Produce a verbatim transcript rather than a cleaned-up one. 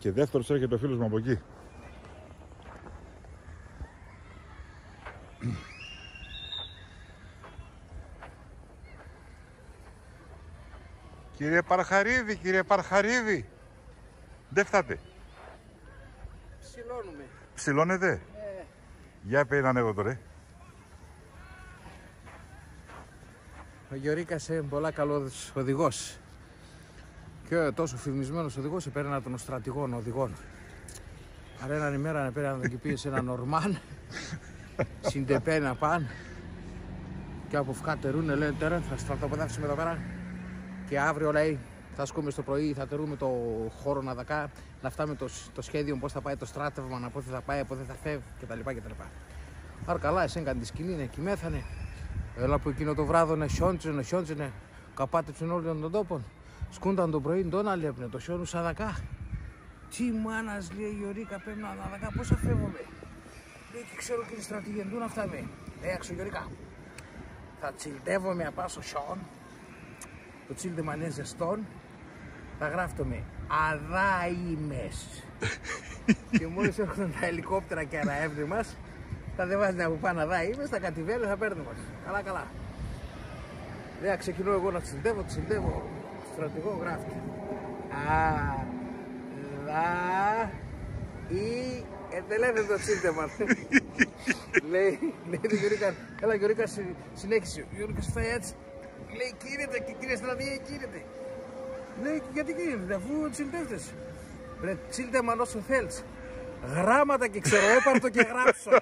Και δεύτερος έρχεται ο φίλος μου από εκεί. Κύριε Παρχαρίδη, κύριε Παρχαρίδη, ντ' έφτατε; Ψηλώνουμε. Ψηλώνετε; Ε. Για πέει έναν εγώ τώρα. Ο Γιωρίκας είναι πολλά καλός οδηγός. Και ο τόσο φημισμένος οδηγός, επέραν τον στρατηγών οδηγών. Αρ' έναν ημέραν επέραν τον κι επήεν σ' έναν ορμάν, σ' την τεπέν απάν'. Και από φκάτερούνε, λέει, τώρα θα στρατοπεδεύσουμε εδώ πέρα. Και αύριο, λέει, θα ασκούμε στο πρωί, θα τερούμε το χώρο αδακά, να φτάμε το, το σχέδιο πώς θα πάει το στράτευμα, να πότε θα πάει, πότε θα φεύγει κτλ. κτλ. Αρ' καλά, εσέγκαν τη σκηνήν, εκοιμέθανε. Έλα που εκείνο το βράδον εσιόντζεν, εσιόντζεν, καπάτεψεν όλον τον τόπον. Σκούνταν το πρωί, ντο να λέπ'νε, το χιόν ους αδακά. Τι μάνας, λέει, Γιωρίκ', απέμ'ναν αδακά, πώς θα φεύομε; Λέει, «Κι ξέρω, κύριε στρατηγέ, ντο να φτάμε;» Λέει, «Άκ'ς, Γιωρίκ', θα τσιλτεύομε απάν' σο χιόν, το τσίλτεμαν έν' ζεστόν, θα γράφτομε: Αδά είμ'νες. Και μόλις έρχουνταν τα ελικόπτερα και αναέβρι μας, θα ανεβάζ'νε αποπάν' αδά είμ'νες, θα κατηβαίν', θα παίρ'νε μας. Καλά, καλά.» Λέει, «Ας ξεκινώ εγώ να τσιλτεύω, τσιλτεύω.» Στρατηγό, γράφτ': «Α, δα, ει, ε, τελέδεν το τσίλτεμαν.» Λέει, λέει το Γιωρίκαν, «Έλα, Γιωρίκ', συνέχισε.» Ο Γιωρίκας θα έτσι. Λέει, «Κοίρεται, κύριε στρατηγέ, κοίρεται.» Λέει, «Και γιατί κοίρεται, αφού τσιλτεύτες;» «Βρε, τσίλτεμαν όσο θέλτς. Γράμματα 'κ' εξέρω, έπαρ' το και γράψον.»